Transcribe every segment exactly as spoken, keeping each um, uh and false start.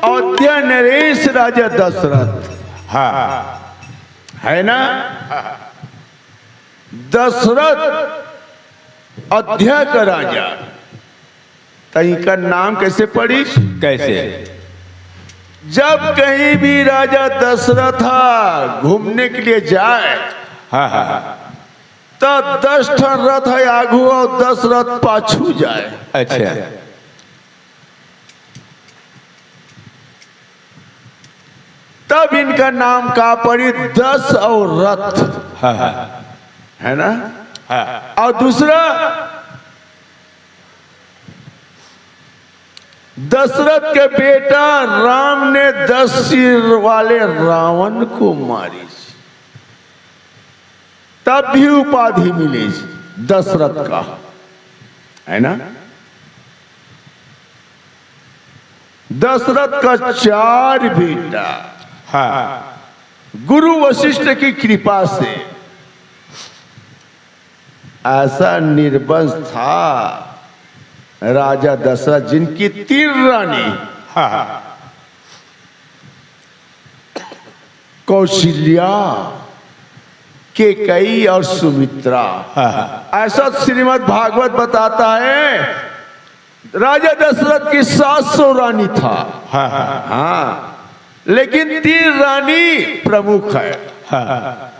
अयोध्या नरेश राजा दशरथ, हाँ। है ना? दशरथ अयोध्या का राजा, त इनका नाम कैसे पड़िस? कैसे? जब कहीं भी राजा दशरथ ह घूमने के लिए जाए, हाँ, हाँ। त दस ठन रथ ह आगू अउ दस रथ पाछू जाए। अच्छा। तब इनका नाम का पड़ी? दस अउ रथ। हाँ, हाँ। है ना? हाँ। अउ दूसरा, दशरथ के बेटा राम ने दस सिर वाले रावण को मारिस, तब भी उपाधि मिलिस दशरथ का, है ना? दशरथ का चार बेटा, हाँ। गुरु वशिष्ठ की कृपा से ऐसा निर्वंश था राजा दशरथ, जिनकी तीन रानी, हाँ। कौशल्या, केकई और सुमित्रा। हाँ। ऐसा श्रीमद् भागवत बताता है, राजा दशरथ की सात सौ रानी था। हाँ, हाँ। हाँ, लेकिन तीन रानी प्रमुख है। हाँ।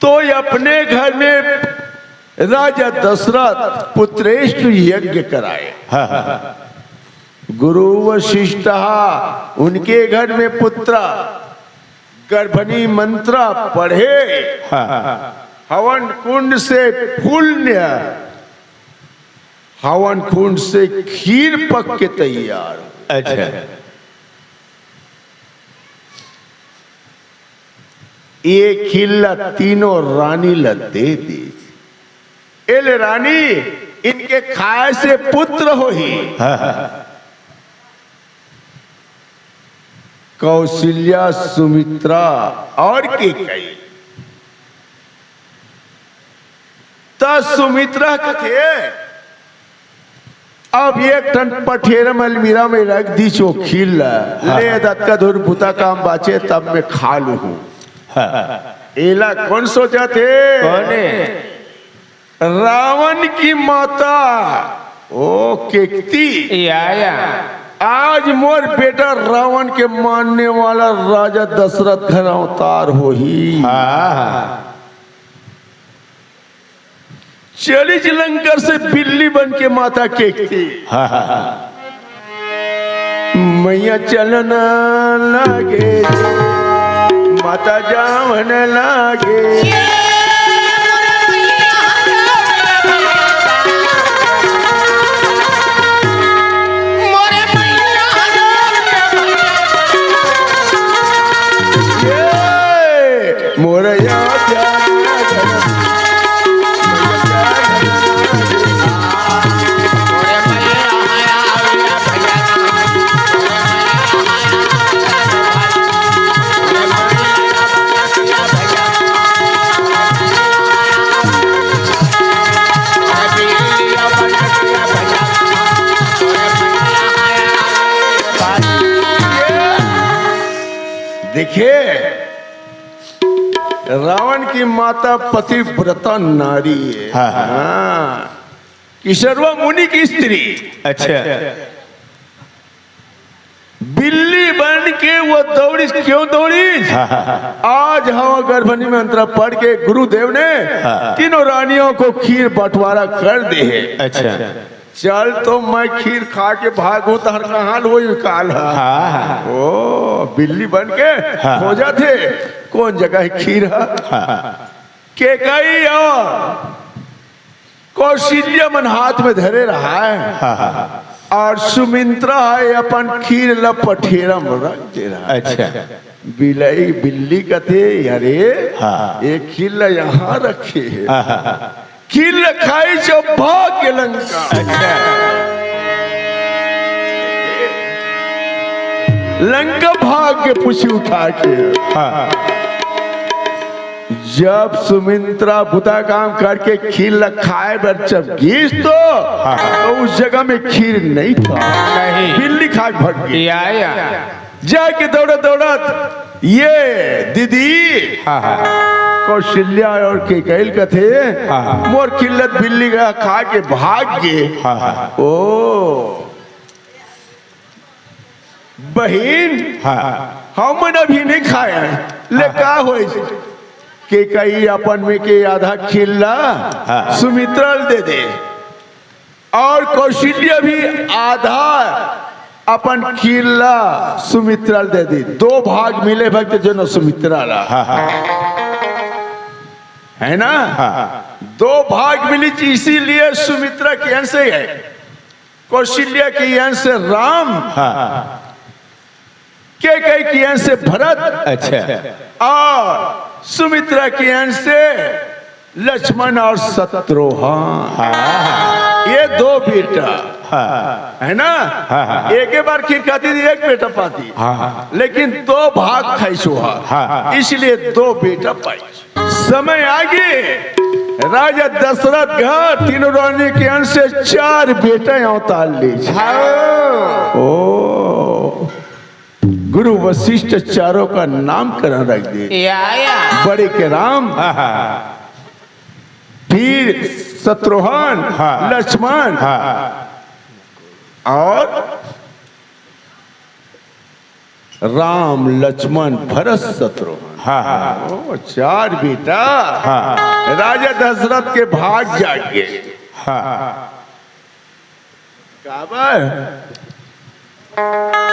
तो ये अपने घर में राजा दशरथ पुत्रेष्ठ यज्ञ कराए। हाँ, हाँ। गुरु वशिष्ठ, उनके घर में पुत्र, गर्भणी मंत्र पढ़े, हाँ। हवन कुंड से पुण्य, हवन कुंड से खीर पक के तैयार हो। अच्छा। ये खीर ला तीनों रानी ला दे दी। ए ले रानी, इनके खाए से पुत्र होही। हाँ। कौशल्या, सुमित्रा और केकई। त सुमित्रा कथे, अब एक ठन पठेरम अलमीरा में रख दीच ओ खीर ला, हाँ। ले दतका धुर बुता काम बाचे, तब मैं खा लूहूँ। हाँ। एला कौन सोचत हे? कोने? रावण की माता, ओ केकती। या, या। आज मोर बेटा रावण के मारने वाला राजा दशरथ घर अवतार होही। हाँ। चलिच लंकर से बिल्ली बन के माता केकती। हाँ, हाँ, हाँ। मैया चलन लागे, माता जावन लागे। ये मोर या देखिए, रावण की माता पतिव्रता नारी है। हाँ, हाँ। हाँ। किशोरवा मुनि की स्त्री। अच्छा। बिल्ली बन के वो दौड़ी, क्यों दौड़ी? हाँ, हाँ, हाँ। आज हवा गर्भनी मंत्र पढ़ के गुरुदेव ने हाँ। तीनों रानियों को खीर बंटवारा कर दे है। अच्छा। चल तो मैं खीर खा के भागूं, तहर कहाँ होई काल ह? हाँ। ओ, बिल्ली बन के हाँ। खोजत हे, कौन जगह हे खीर ह? हाँ। केकई अउ कौशल्या मन हाथ में धरे रहा है। हाँ, हाँ, हाँ। और सुमित्रा है अपन खीर ल पठेरा में रख दे रहा है। अच्छा। बिलई, बिल्ली कथे, "अरे, हाँ। ये खीर ल यहाँ रखे है।" हाँ, हाँ, हाँ। खीर ल खाइच अउ भाग गे लंका। अच्छा। लंका भाग गे पूछी उठा के। हाँ। जब सुमित्रा बुता काम करके खीर ला खाए बर जब गिस तो, हाँ। तो उस जगह में खीर नहीं था। नहीं। बिल्ली खा के भग गई। या, या। जाके दौड़त दौड़त ये दीदी हाँ, हाँ। कौशल्या और कैकेयी ल कथे, हाँ, हाँ। मोर खीर ला बिल्ली खा के भाग गे। हाँ, हाँ। ओ बहिन, हाँ। हमन अभी नहीं खाए हन, ले हाँ। का होइस? कैकेयी अपन में के आधा खीर ला हाँ। सुमित्रा ल दे दे, और कौशल्या भी आधा अपन खीर ला सुमित्रा ल दे दे। दो भाग मिले भक्त जन सुमित्रा ला, हाँ, हाँ। है ना? हाँ। दो भाग मिली, इसीलिए सुमित्रा के अंश है, कौशल्या के अंश राम, हाँ। कैकेयी के अंश भरत, अच्छा। और सुमित्रा के अंश लक्ष्मण और शत्रुघ्न। हाँ। ये दो बेटा, हाँ। है ना? हाँ, हाँ, हाँ। एक ही बार खीर खाती थी, एक बेटा पाती। हाँ, हाँ। लेकिन दो भाग खाइस हा, हाँ। इसलिए दो बेटा पाइस। समय आगे राजा दशरथ घर तीनों रानी के अंश से चार बेटा अवतार लीस। हाँ। ओ, गुरु वशिष्ठ चारों का नामकरण रख दे। या, या। बड़े के राम, हाँ, हाँ। फिर शत्रुघ्न, हाँ। लक्ष्मण, हाँ। और राम, लक्ष्मण, भरत, शत्रुघ्न। हाँ, हाँ। ओ, चार बेटा। हाँ। राजा दशरथ के भाग जाग गे। हाँ। काबर?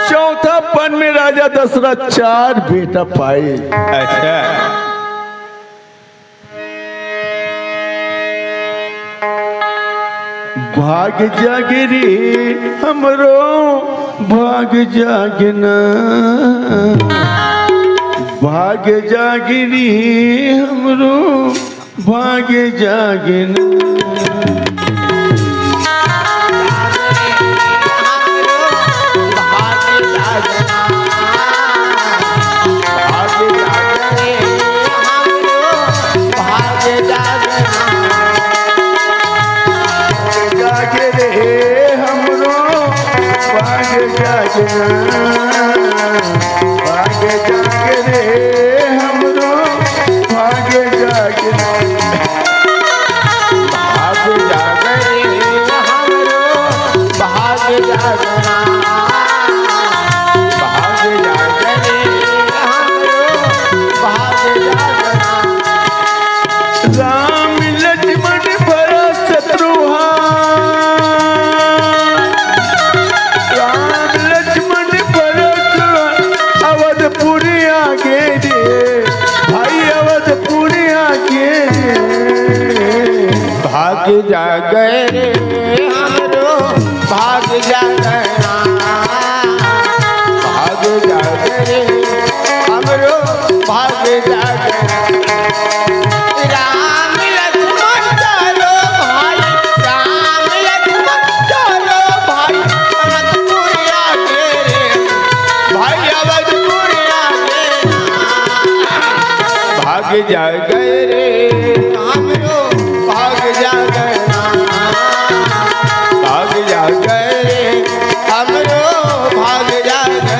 चौथापन में राजा दशरथ चार बेटा पाए। अच्छा। भाग जाग रे हमरो, भाग जागना। भाग जाग रे हमरो, भाग जागना। भाग जाग रे हमरो, भाग जागना। भाग जाग रे हमरो, भाग जागना। भाग जाग रे हमरो, भाग जागना। भाग जाग रे हमरो, भाग जागना। राम लक्ष्मण भरत शत्रुघ्न। राम लक्ष्मण भरत अवधपुरी आगे रे, भाई अवधपुरी आगे रे। भाग जाग रे हमरो, भाग जागना। भाग जाग रे हमरो, भाग जागना। राम लक्ष्मण चारो भाई, राम लक्ष्मण चारो भाई, अवधपुरी आगे रे, भाई अवधपुरी आगे। भाग जाग रे हमरो, भाग जागना। भाग जाग रे हमरो, भाग जागना।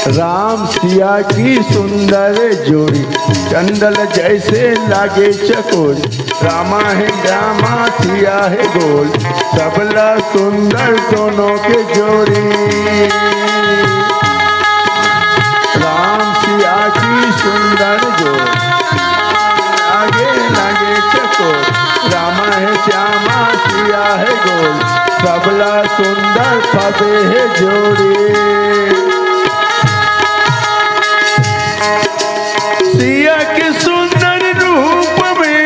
राम सिया की सुंदर जोड़ी, चंदल जैसे लागे चकोरी। रामा है श्यामा, सिया है गोरी, सबला सुंदर दोनों के जोड़ी। राम सिया की सुंदर जोड़ी, लागे लागे चकोरी। रामा है श्यामा, सिया है गोरी, सब बड़ा सुंदर पाबे हे जोड़ी। सिया के सुंदर रूप में,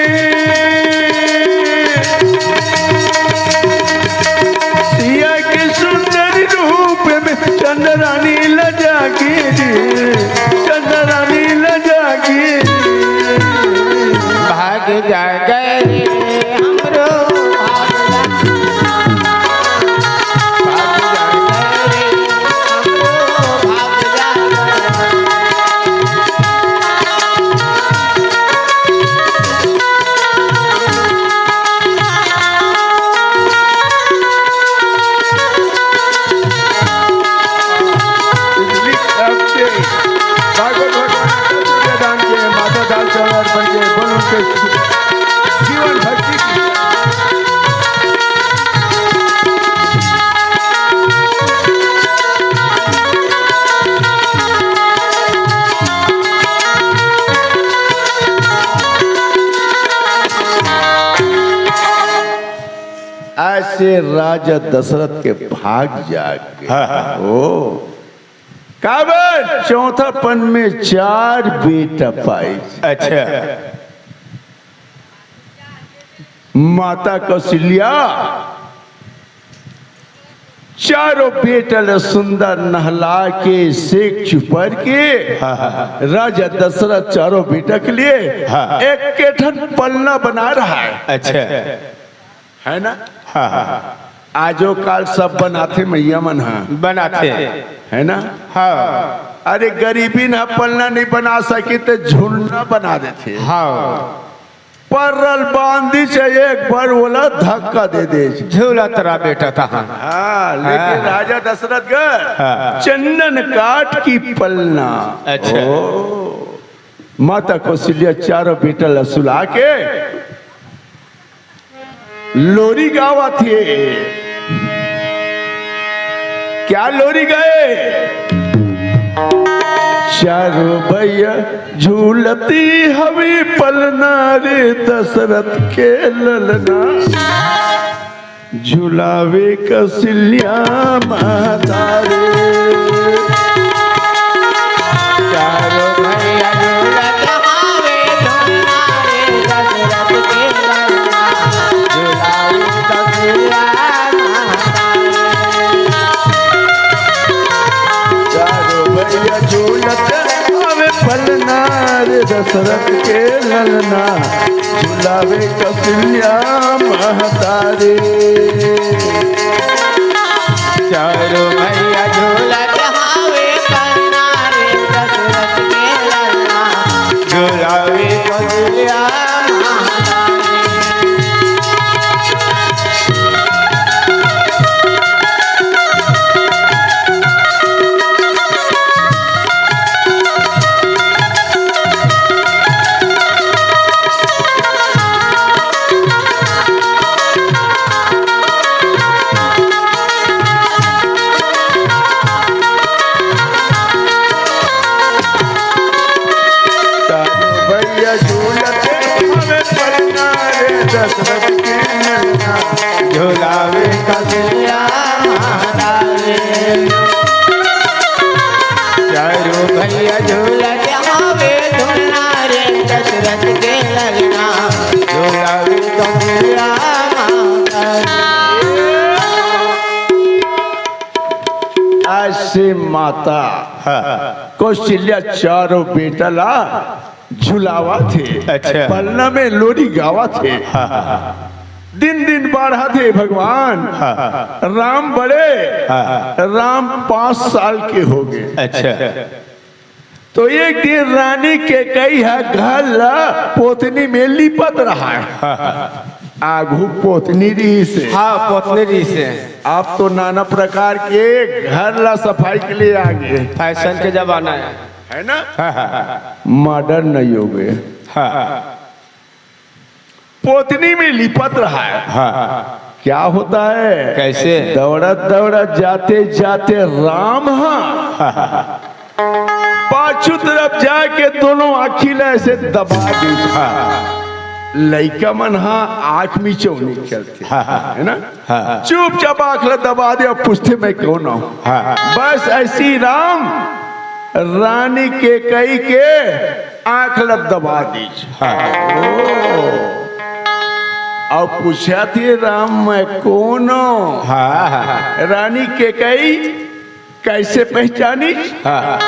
सिया के सुंदर रूप में चंद्रानी लजा के रे, चंद्रानी लजा के रे। भाग जागे रे हमरो भाग जागे। भाग जागे रे हमरो भाग जागे। भागवत भगवान का सूर्यदान के माता दाल चावल अर्पण के बोल उनके जीवन भक्ति की। ऐसे राजा दशरथ के भाग जाग गए। हाँ, हाँ। ओ, काबर चौथापन में चार बेटा पाई। अच्छा। माता कौशल्या चारों बेटा ल सुंदर नहला के सेक चुपर के हाँ, हाँ, हाँ। राजा दशरथ चारों बेटा के लिए हाँ, हाँ। एक ठन पलना बना रहा है। अच्छा। है ना? हाँ, हाँ, हाँ। आजो काल सब बनाथे मैया मन हा। बनाथे। है ना? हाँ। अरे गरीबी ना पलना नहीं बना सके तो झुलना बना देथे। हाँ। परल बांधी से एक बार ओला धक्का दे दे। झूला तरा बेटा तहा। हाँ, लेकिन हाँ। राजा दशरथ ग हाँ। चंदन काठ की पलना। अच्छा। ओ, माता कौशल्या चारों बेटा ला सुला के लोरी गावत हे। क्या लोरी गाए? चारों भैया झूलती हवी पलना रे दशरथ के ललना। झुलावे कौशल्या माता रे। चारों भैया झूलत हवे झुलना रे दशरथ के ललना। झुलावे कौशल्या माता रे। चारों भैया झूलत हवे पलना रे दशरथ के ललना। झुलावे कौशल्या महतारी। चारों भैया झूलत हावे पलना रे दशरथ के ललना। झुलावे कौशल्या महतारी। चारों भैया झूलत हवे पलना रे दशरथ के ललना। झुलावे कौशल्या महतारी। चारों भैया झूलत हवे झुलना रे दशरथ के ललना। झुलावे कौशल्या महतारी। ऐसे माता हाँ। कौशल्या चारों बेटा ला झुलावत हे। अच्छा। पलना में लोरी गावत हे। हाँ, हाँ, हाँ। दिन दिन बाढ़त हे भगवान। हाँ, हाँ। राम बड़े, हाँ, हाँ। राम पाँच साल के हो गए। अच्छा। तो एक दिन रानी केकई ह घर ला पोतनी में लिपत रहा है। हाँ, हाँ। आगू पोतनी रहिस हे। हाँ, पोतनी रहिस हे। अब तो नाना प्रकार के घर ला सफाई के लिए आ गए। फैशन के जमाना है। है ना? हाँ, हाँ, हाँ। मॉडर्न नहीं हो गए। हाँ, हाँ। पोतनी में लिपत रहा है। हाँ। क्या होता है? कैसे? दौड़त दौड़त जाते जाते राम हा हाँ, हाँ, हाँ। पाछू तरफ जाके दोनों आँखी ला ऐसे दबा दी। हाँ। लइका मन हा आँख मिचौनी चलथे, हाँ, हाँ। है ना? हाँ, हाँ। चुपचाप आँख ला दबा दे, अब पूछथे मैं कौन हूँ। हाँ, हाँ। बस ऐसी राम रानी कैकई के आँख ला दबा दीस। हाँ। ओ। अब पूछथे राम मैं कौन हूँ? हाँ, हाँ, हाँ। रानी कैकई कैसे पहचानी? हाँ, हाँ।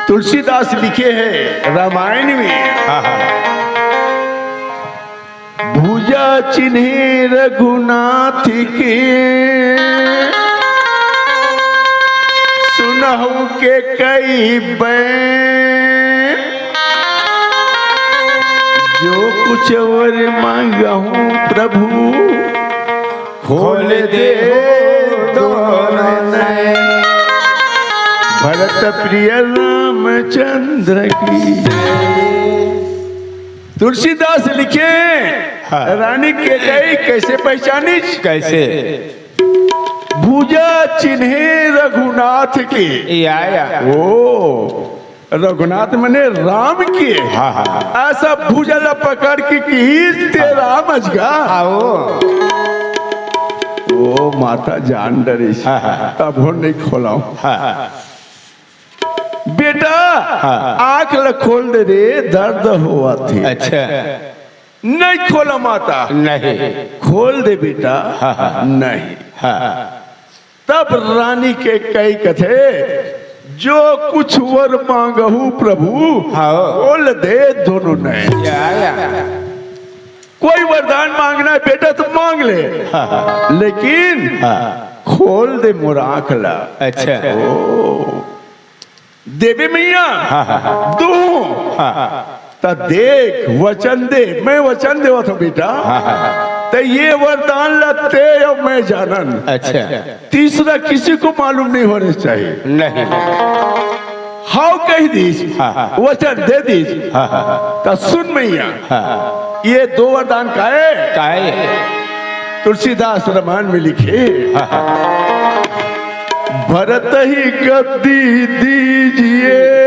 तुलसीदास लिखे हैं रामायण में, हाँ, हाँ। भुजा चिन्हे रघुनाथ के, सुनहु कैकई बैन। जो कुछ वर मांगहु प्रभु, खोल दे दोनों नैन। भरत प्रिय रामचंद्र की। तुलसीदास लिखे, हाँ। रानी कैकई कैसे पहचानी? कैसे? भुजा चिन्हे रघुनाथ के। या, या। ओ, रघुनाथ मने राम के। हाँ, हाँ। ऐसा भुजा ला पकड़ के किहिस, "ते राम अजगा।" हाँ, ओ। ओ माता जान डरिस। हाँ, हाँ। तब हो नहीं खोलाऊं। हाँ, हाँ। बेटा, हाँ। आँख ल खोल दे रे, दर्द होवत हे। अच्छा। नहीं खोला माता। नहीं। खोल दे बेटा। हाँ, हाँ। नहीं। हाँ। तब रानी कैकई कथे, "जो कुछ वर मांगहु प्रभु, हाँ। खोल दे दोनों नैन।" या, या। कोई वरदान मांगना है बेटा तो मांग ले, हाँ, हाँ। लेकिन हाँ। खोल दे मोर आँख ला। अच्छा। ओ, देबे मैया? हाँ, हाँ, हाँ। दूँ। हाँ, हाँ। त देख, वचन दे, मैं वचन देवत हूँ बेटा। हाँ, हाँ, हाँ। त ये वरदान ला ते अउ मैं जानन। अच्छा। तीसरा किसी को मालूम नहीं होना चाहिए। नहीं। हव कहि दीस, हाँ, हाँ। वचन दे दीस। हाँ, हाँ, हाँ। त सुन मैया, हाँ, हाँ। ये दो वरदान काय? काय? तुलसीदास रामायण में लिखे, हाँ, हाँ। भरत ही गद्दी दीजिए,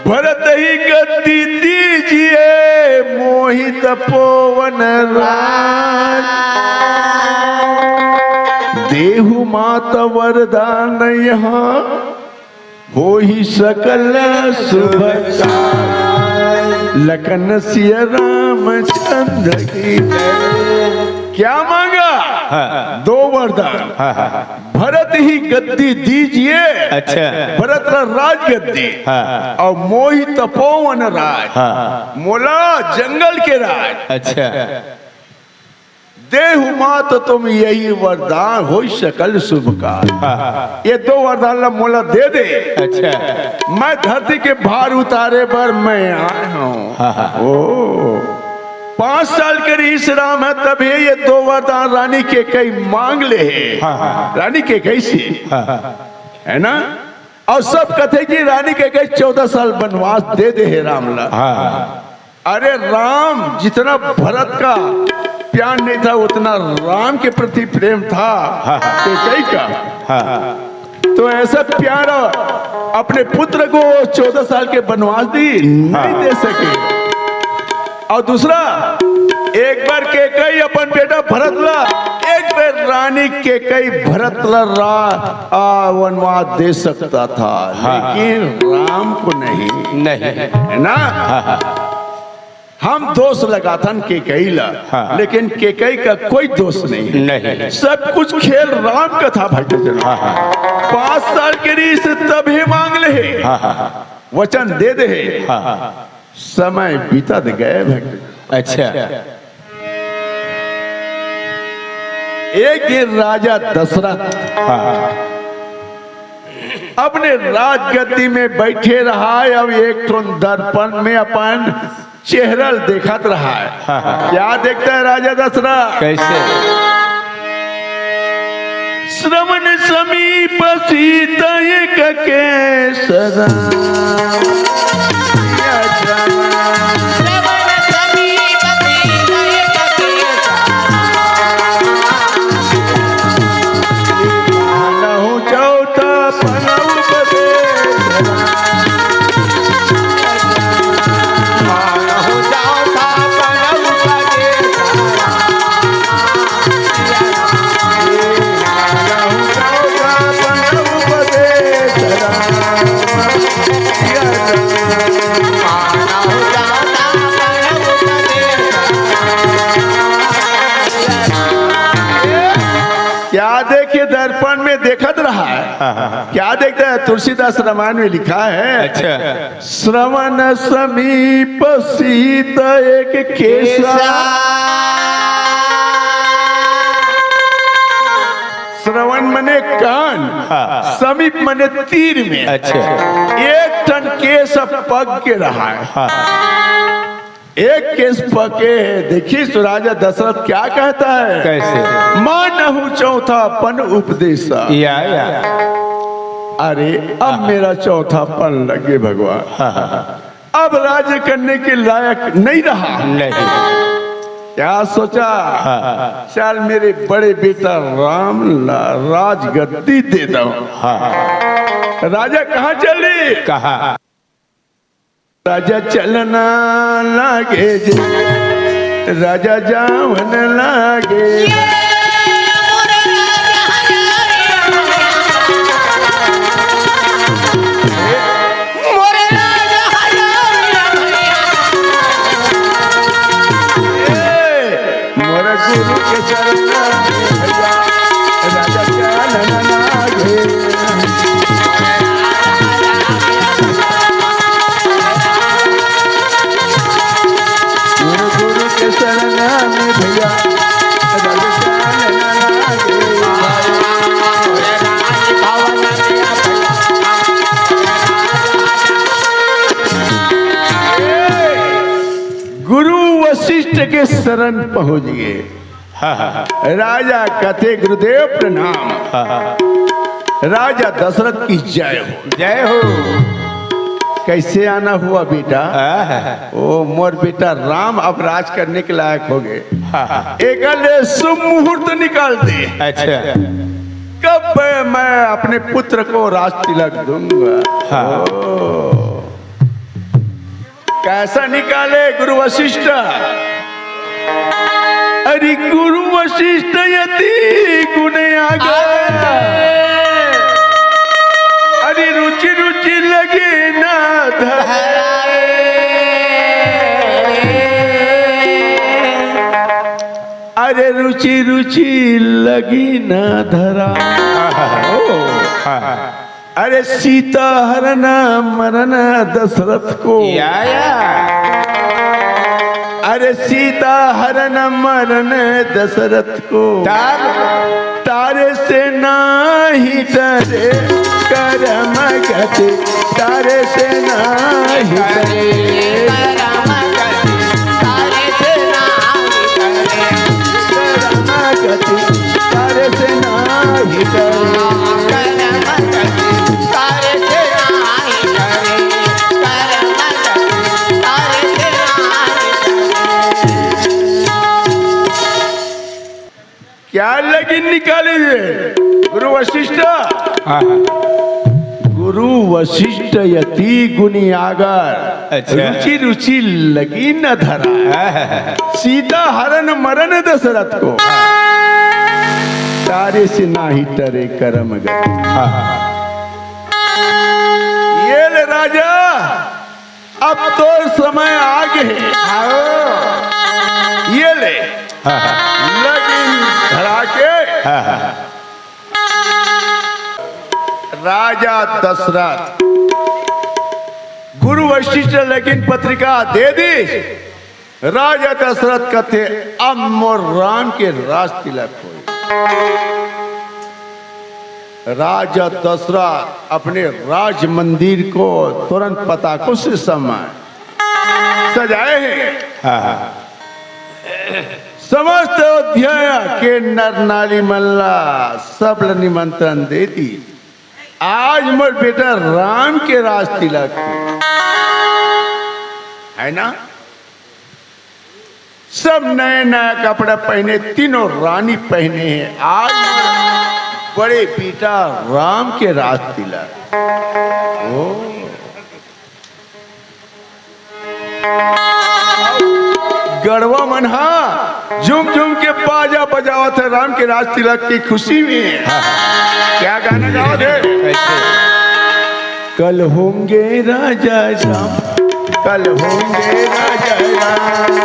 भरत ही गद्दी दीजिए, मोहि तपोवन राज। देहु मात वरदान यहाँ, होही सकल शुभ काज। लखन सिया रामचंद्र की जय। क्या मांगा? हाँ। दो वरदान। हाँ, हाँ। भरत ही गद्दी दीजिए। अच्छा। भरत ला राजगद्दी। हाँ। अउ मोहि तपोवन राज। हाँ। मोला जंगल के राज। अच्छा। देहु मात तुम यही वरदान, होई सकल शुभ काज। हाँ, हाँ। ये दो वरदान ला मोला दे दे। अच्छा। मैं धरती के भार उतारे बर मैं आए हूँ। हाँ, हाँ। ओ, पाँच साल के रिहिस राम ह, तभे ये दो वरदान रानी कैकई मांग ले हे। हाँ, हाँ। रानी कैकई से। हाँ, हाँ। है ना? अउ सब कथे कि रानी कैकई चौदह साल बनवास दे दे हे राम ला। हाँ। अरे राम, जितना भरत का प्यार नहीं था, उतना राम के प्रति प्रेम था। हाँ। कैकई का। हाँ। तो ऐसा प्यार अपने पुत्र को चौदह साल के बनवास दी, नहीं हाँ। दे सके। अउ दूसरा, एक बार कैकई अपन बेटा भरत ला, एक बार रानी कैकई भरत ला रा-, आ, वनवास दे सकता था, हाँ। लेकिन राम को नहीं। नहीं। है ना? हाँ, हाँ। हम दोष लगाथन कैकई ला, हाँ, हाँ। लेकिन कैकई का कोई दोष नहीं है। नहीं। सब कुछ खेल राम का था, भक्तजन। हाँ, हाँ। पाँच साल के रिहिस तभे मांग ले हे। हाँ, हाँ, हाँ। वचन दे दे हे। हाँ, हाँ। समय बीतत गए, भक्तजन। अच्छा। एक दिन राजा दशरथ हाँ। अपने राजगद्दी में बैठे रहा, अब एक ठन दर्पण में अपन चेहरा ल देखत रहा है। हाँ, हाँ। क्या देखता है राजा दशरथ? कैसे? श्रवण समीप सीत एक केसरा। श्रवण समीप सीत एक केसरा। मानहु चौथा पनौ बसेसरा। क्या देखे, दर्पण में देखत रहा है। हाँ, हाँ, हाँ। क्या देखता है? तुलसीदास रामायण में लिखा है, अच्छा। श्रवण समीप सीत एक केसा। केसा। श्रवण मने कान, हाँ। समीप मने तीर में। अच्छा। एक ठन केस पक के रहा है। हाँ। एक केस पके है। देखिस तो राजा दशरथ क्या कहता है? कैसे? मानहु चौथापन उपदेशा। या, या। अरे, अब हाँ। मेरा चौथापन लगे भगवान। हाँ, हाँ, हाँ। अब राज्य करने के लायक नहीं रहा। नहीं। क्या सोचा? हाँ। चल, मेरे बड़े बेटा राम ला राजगद्दी दे दो। हाँ। राजा कहाँ चले? कहाँ? राजा चलना लागे जे, राजा जावन लागे। मोर गुरु के चरना में भैया, राजा चलना लागे। मोर गुरु के चरना में भैया, राजा चलना लागे। गुरु वशिष्ठ के शरण पहुंच गए। हाँ, हाँ, हाँ। राजा कथे, गुरुदेव प्रणाम। हाँ, हाँ। राजा दशरथ की जय हो। जय हो। कैसे आना हुआ बेटा? हाँ, हाँ। ओ मोर बेटा राम अब राज करने के लायक हो गए। हाँ, हाँ। एक ले शुभ मुहूर्त निकाल दे। अच्छा। कब मैं अपने पुत्र को राज तिलक दूंगा। हाँ। ओ। कैसा निकाले गुरु वशिष्ठ? अरे गुरु वशिष्ठ यति गुण आगे। अरे रुचि रुचि लगे ना धराए। अरे रुचि रुचि लगी ना धरा। ओ। अरे सीता हरण मरण दशरथ को। या, या। अरे सीता हरण मरण दशरथ को। तार। तारे से नाही डरे करम गति। तारे से नाही डरे। तारे से नाही डरे। करम गति। तारे से नाही डरे। क्या लगी निकाले ये गुरु वशिष्ठ? हाँ, हाँ। गुरु वशिष्ठ यति गुणी आगर, अच्छा। रुचि रुचि लगी न धरा। हाँ, हाँ, हाँ। सीता हरण मरण दशरथ को, तारे से नाही टरे करम गति। हाँ, हाँ। ये ले राजा, अब तो समय आ गए। आओ। ये ले। हाँ, हाँ। लगिन धरा के। हाँ, हाँ। राजा दशरथ गुरु वशिष्ठ लगिन पत्रिका दे दी। राजा दशरथ कथे, अब मोर राम के राज तिलक होई। राजा दशरथ अपने राज मंदिर को तुरंत पताकों से समय सजाए हैं। हाँ, हाँ। समस्त अयोध्या के नर नारी मन ला सब ल निमंत्रण दे दी। आज मोर बेटा राम के राज तिलक है ना, सब नए नया कपड़ा पहने, तीनों रानी पहने हैं। आज बड़े बेटा राम के राज तिलक। ओ। गढ़वा मन हा झूम झूम के बाजा बजावत है राम के राज तिलक की खुशी में। क्या गाना गावत है? कल होंगे राजा राम, कल होंगे राजा राम।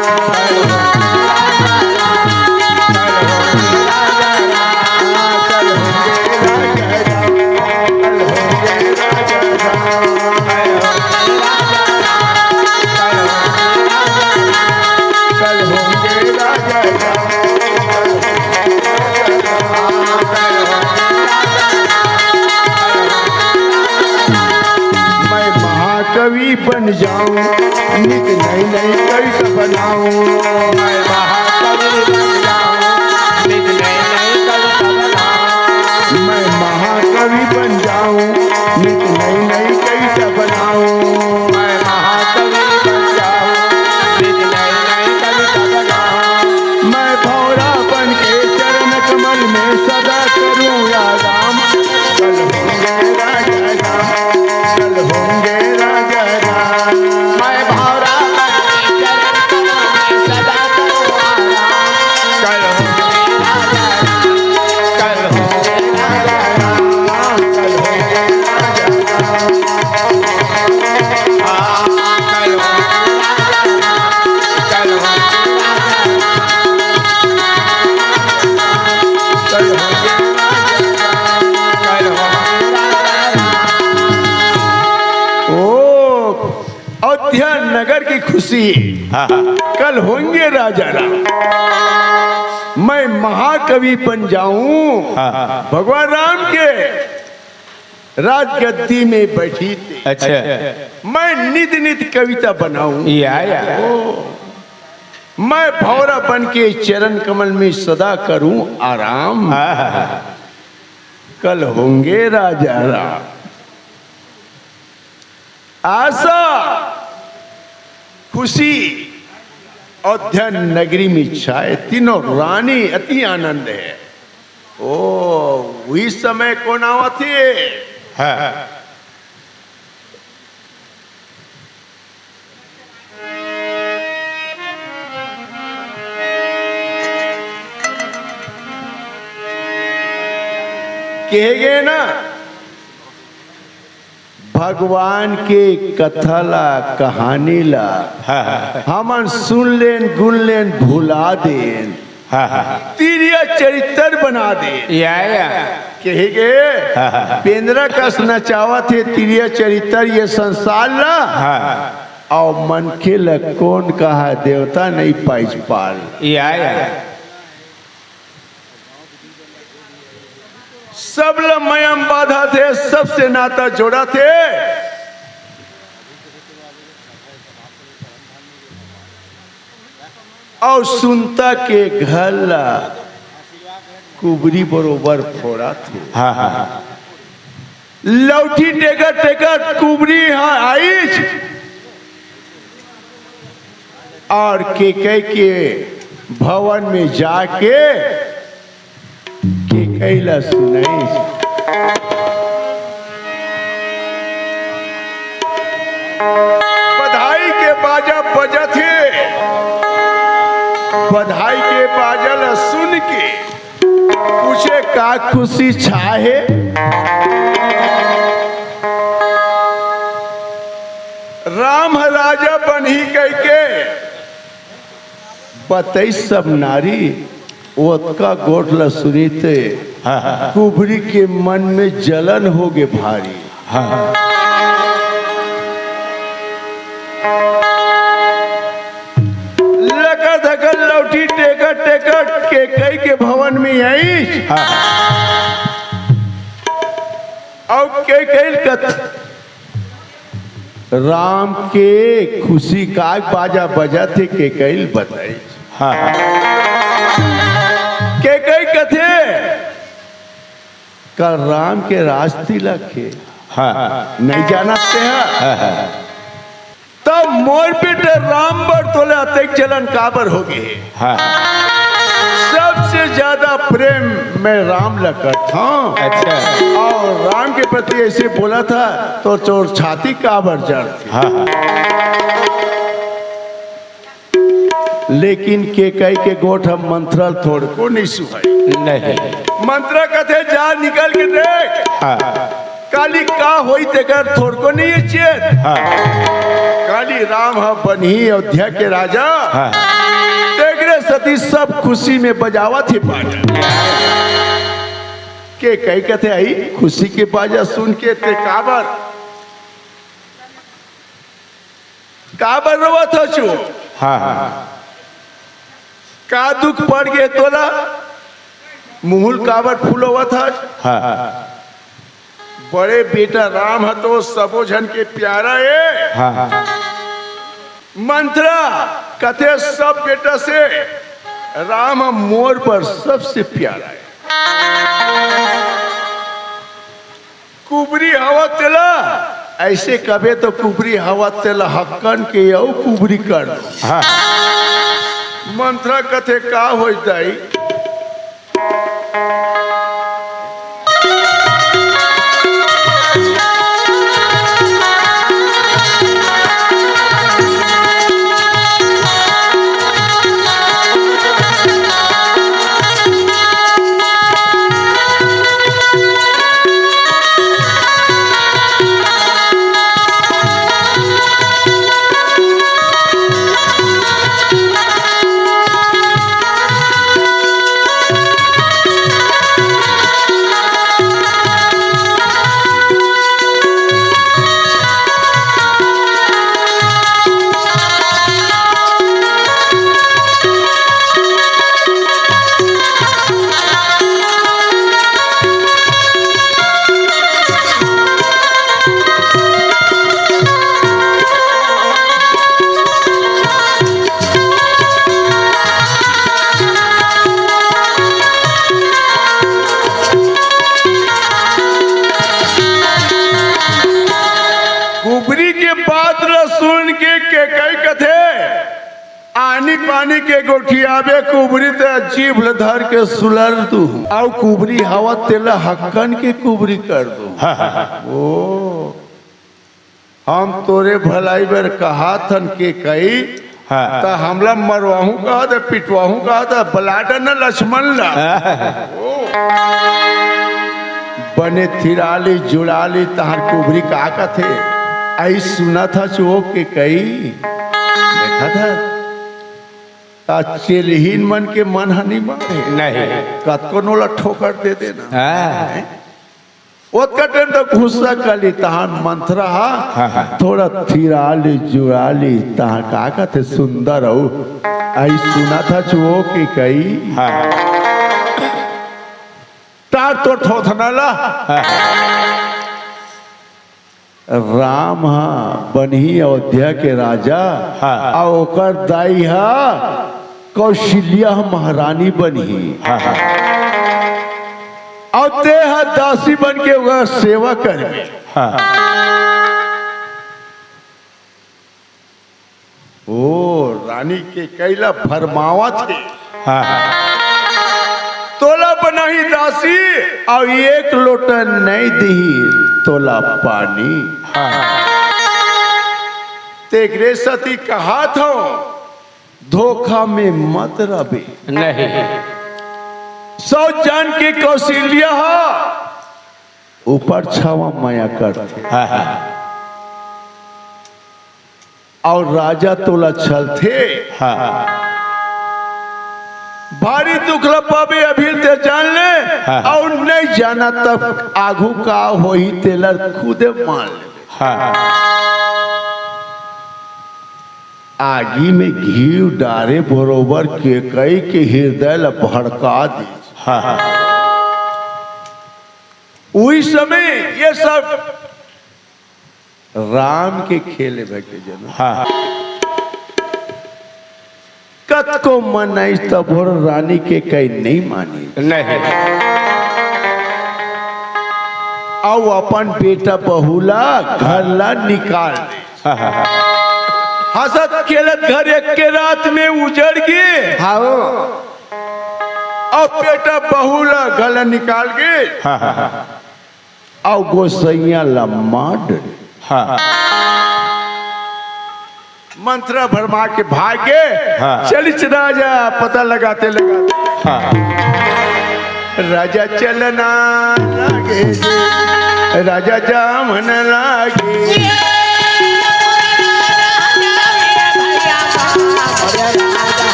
बन जाऊं, नित नई नई कविता बनाऊं। मैं महाकवि बन जाऊं, नित नई नई कविता बनाऊं। मैं महाकवि बन जाऊं, नित नई नई कविता बनाऊं। मैं महाकवि बन जाऊं, नित नई नई कविता बनाऊं। मैं भौरा बन के चरण कमल में सदा करूं आराम। कल होंगे राजा राम, कल होंगे राजा राम। मैं भौरा बन के चरण कमल में सदा करूं आराम। कल होंगे राजा राम, कल होंगे राजा राम, कल होंगे राजा राम। हाँ, कल होंगे राजा राम, कल होंगे राजा राम। कल होंगे राजा राम, कल होंगे राजा राम। ओ, अयोध्या नगर की खुशी। हाँ, हाँ। कल होंगे राजा राम। मैं महाकवि बन जाऊं। हाँ, हाँ। भगवान राम के राजगद्दी में बैठी थी। अच्छा। मैं नित नित कविता बनाऊं। या, या। ओ, मैं भौरा बन के चरण कमल में सदा करूं आराम। हाँ, हाँ, हाँ। कल होंगे राजा राम। आशा, खुशी, अयोध्या नगरी में छाए, तीनों रानी अति आनंद हे। ओ, उही समय कोन आवत हे? हाँ। कहे गे ना, भगवान के कथा ला, कहानी ला, हाँ, हाँ। हमन सुन लेन, गुन लेन, भुला देन। हाँ, हाँ। तिरिया चरित्र बना देन। या, या। कहे गे, हाँ, हाँ। बेंदरा कस नचावत हे तिरिया चरित्र ये संसार ला। हाँ। अउ मनखे ला कोन कहा देवता नइ पाइस पाल। या, या। सब ल मयम बांधत हे, सबसे नाता जोड़त हे। अउ सुनता के घर ला कुबरी बरोबर फोड़त हे। हाँ, हाँ, हाँ। लौठी टेकत टेकत कुबरी ह आइस अउ केकई के भवन में जाके केकई ला सुनाइस। बधाई के बाजा बजत हे, बधाई के बाजा ला सुन के पूछे, का खुशी छाहे? राम ह राजा बनही कहिके बतइस सब नारी। ओतका गोठ ल सुनिते हाँ, हाँ, हाँ। कुबरी के मन में जलन होगे भारी। हाँ, हाँ। लकर धकर लौठी टेकत टेकत केकई के भवन में आइस। हाँ। अउ केकई ल कथ राम के खुशी का बाजा बजत हे, केकई ल बताइस। हाँ, हाँ। केकई कथे, का राम के राज तिलक हे? हाँ। नइ जानत हे? हाँ, हाँ। तब मोर बेटा राम बर तोला अतेक जलन काबर होगे हे? हाँ। सबसे ज्यादा प्रेम मैं राम ला करथंव। अच्छा। अउ राम के प्रति अइसे बोलथस, त तोर छाती काबर जलथे? हाँ। लेकिन केकई के गोठ ह मंथरा ल थोड़को नइ सुहाय। नहीं। मंथरा कथे, जा निकल के देख। हाँ। काली का होही तेकर थोड़को नइ हे चेत। हाँ। काली राम ह बनही अयोध्या के राजा। हाँ। तेकरे सेती सब खुशी में बजावत हे बाजा। केकई कथे, अई खुशी के बाजा सुन के तें काबर, काबर रोवत हस? हाँ, हाँ। का दुख पड़ गे तोला? मुँह ल काबर फुलावत हस? हाँ। बड़े बेटा राम ह तो सबो झन के प्यारा ए। हाँ। मंथरा कथे सब बेटा से, राम ह मोर बर सबसे प्यारा ए। कुबरी हवस तेला, अइसे कबे तो कुबरी हवस तेला हक्कन के अउ कुबरी कर दो। हाँ। मंथरा कथे का होई दाई? कुबरी के बात ल सुन के केकई कथे, आनी पानी के गोठियाबे कुबरी, त जीभ ल धर के सुलर दू, अउ कुबरी हवस तेला हक्कन के कुबरी कर दू। हाँ, हाँ, हाँ। ओ, हम तोरे भलाई बर कहाथन केकई, हाँ। त हमला मरवाहूं कहा त, पिटवाहूं कहा त, बलाडा न लक्ष्मण ला। हाँ। बने थिराली जुड़ाली तहार कुबरी का कथे? अई सुनत हस ओ केकई, देखत हस? त चेलहीन मन के मन ह नइ माने। नहीं। कतको नोला ठोकर दे देना। हाँ। ओतका time त गुस्सा कर ली, तहान मंथरा हा, हाँ, हाँ। थोड़ा थिराली जुड़ाली, तहान का कथे सुंदर अउ, अई सुनत हस ओ केकई। हाँ। टार तोर थोथना ला। हाँ। राम ह बनही अयोध्या के राजा, हाँ। अउ ओकर दाई ह कौशल्या ह महारानी बनही। हाँ, हाँ। अउ तें ह दासी बन के ओकर सेवा करबे। हाँ। ओ, रानी केकई ला भरमावत हे। हाँ, हाँ। तोला बनाही दासी, अउ एक लोटा नइ दिही तोला पानी। हाँ। तेकरे सेती कहाथंव, धोखा में मत रबे। नहीं। सोच जान के कौशल्या हा ऊपर छावा मया करथे। हाँ, हाँ। अउ राजा तोला छलथे। हाँ। भारी दुख ल पाबे, अभी तें जान ले। हाँ। अउ नइ जानत तब आघू का होही, तेला खुदे मान ले। हाँ। आगी में घीव डारे बरोबर केकई के हिरदय ल भड़का दीस। हाँ। उही समय ये सब राम के खेल हे भई के जनम। हाँ। कतको मनाइस तभो रानी केकई नइ मानिस। नहीं। अउ अपन बेटा बहू ला घर ला निकाल दे। हाँ, हाँ, हाँ। हंसत खेलत घर एक के रात में उजड़ गे। हाँ। अउ बेटा बहू ला घर ला निकाल गे। हाँ, हाँ, हाँ। अउ गोसइया ला मार डरे। हाँ। मंथरा भरमा के भाग गे। हाँ। चलिस राजा पता लगाते लगाते। हाँ। राजा चलना लागे, राजा जावन लागे।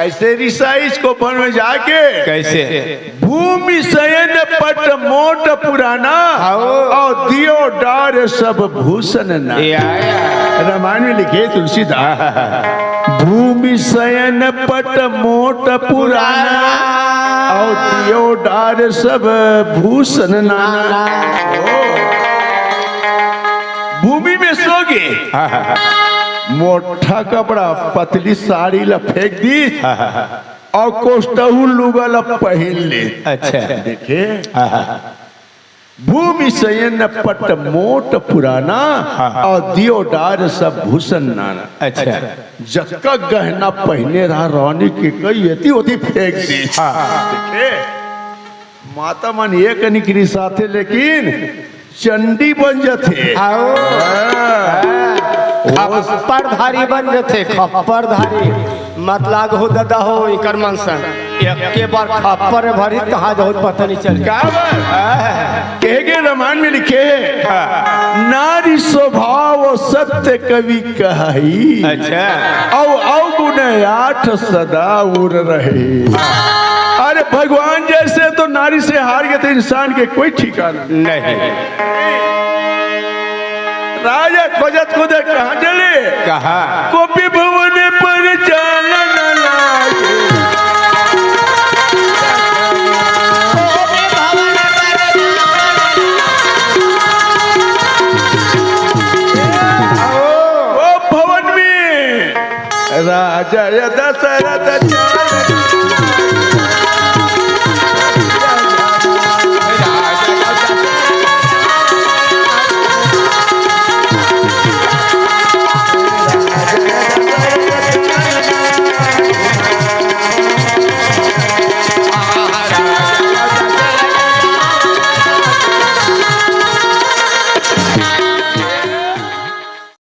ऐसे रिसाइज को बन में जाके कैसे? भूमि शयन पट मोट पुराना, हाँ। और दियो डार सब भूषण ना। या, या। रामायण में लिखे तुलसीदास, भूमि शयन पट मोट पुराना, और दियो डार सब भूषण नाना। भूमि में सो गे, मोटा कपड़ा, पतली साड़ी ला फेंक दी, और कोष्टहू लुगा ला पहिन ले। अच्छा। देखे, भूमि शयन पट मोट पुराना, हाँ। और दियो डार सब भूषण नाना। अच्छा। जतका गहना पहिने रहा रानी के, कई एती ओती फेंक दी। हाँ। देखे, माता मन एक निकरी साथे, लेकिन चंडी बन जथे। आओ। हाँ। खप्परधारी बन जथे, खप्परधारी। मत लाग हो ददा हो, इकर मन संग। एके बार खप्पर भरी, कहाँ जाहू पता नहीं चल। का बात? हाँ। कहे के रामायण में लिखे हे, हाँ। नारी स्वभाव सत्य कवि कहाई। अच्छा। अउ अवगुण आठ सदा उर रहे। अरे भगवान जैसे तो नारी से हार गे त इंसान के कोई ठिकाना नहीं। राजा खोजत खोजत कहाँ चले? कहाँ? गोपी भवन पर जान न लागे। ओ भवन में राजा दशरथ चल।